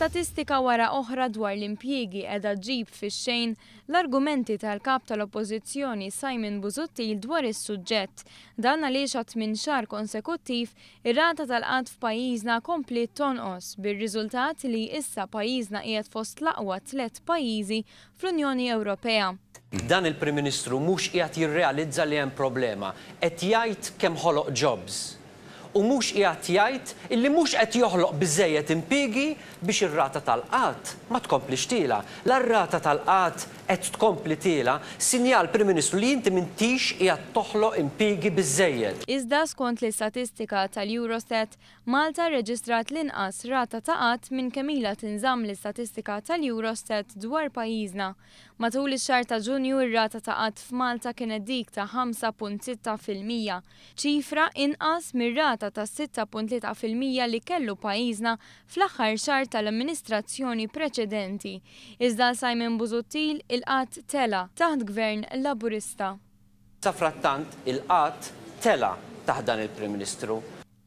Statistika wara oħra dwar l-impjiegi qiegħda ġġib fix-xejn l-argumenti tal-Kap tal-Oppożizzjoni Simon Busuttil dwar is-suġġett. Dan għaliex għat-tmien xahar konsekuttiv ir-rata tal-qgħad f'pajjiżna kompliet tonqos, bir-riżultat li issa pajjiżna qiegħed fost l-aqwa tlett pajjiżi fl-Unjoni Ewropea. Dan il-Prim Ministru mhux qiegħed jirrealizza li hemm problema. Qed jgħid kemm ħoloq jobs u mhux qiegħed jgħid illi mhux qed joħloq biżżejjed impiegi biex ir-rata tal-qgħad ma tkomplix tiela'. La r-rata tal-qgħad qed tkompli tiela', sinjal, Prim Ministru, li inti m'intix qiegħed toħloq impiegi biżżejjed. Iżda skont l-istatistika tal-Eurostat, Malta rreġistrat l-inqas rata ta' qgħad minn kemm ilha tinżamm l-istatistika tal-Eurostat dwar pajjiżna. Matul ix-xahar ta' Ġunju r-rata ta' qgħad f'Malta kienet dik ta' 5.6%, ċifra inqas mir-rata ta' 6.3% li kellu pajjiżna fl-aħħar xahar tal-amministrazzjoni preċedenti. Iżda għal Simon Busuttil il-qgħad tela' taħt Gvern Laburista. Safrattant il-qgħad tela' taħt dan il-Prim Ministru.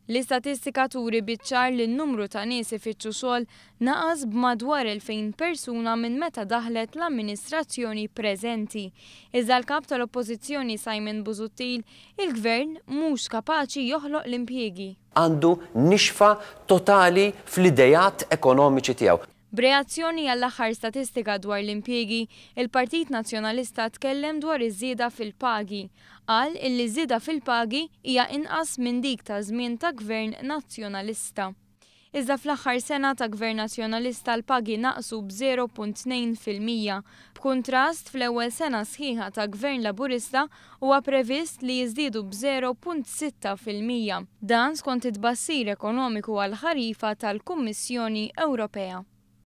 L-istatistika turi biċ-ċar li n-numru ta' nies ifittxu xogħol naqas b'madwar 2,000 persuna minn meta daħlet l-amministrazzjoni preżenti. Iżda l-Kap tal-Oppożizzjoni Simon Busuttil, il-Gvern mhux kapaċi joħloq l-impjiegi. Għandu nixfa totali fl-ideat ekonomiċi tiegħu. B'reazzjoni għall-aħħar statistika dwar l-impjiegi, il-Partit Nazzjonalista tkellem dwar iż-żieda fil-pagi. Qal illi ż-żieda fil-pagi hija inqas minn dik ta' żmien ta' Gvern Nazzjonalista. Iżda fl-aħħar sena ta' Gvern Nazzjonalista l-pagi naqsu b'0.2%. B'kuntrast, fl-ewwel sena sħiħa ta' Gvern Laburista huwa previst li jiżdiedu b'0.6%. Dan skont it-tbassir ekonomiku għall-ħarifa tal-Kummissjoni Ewropea.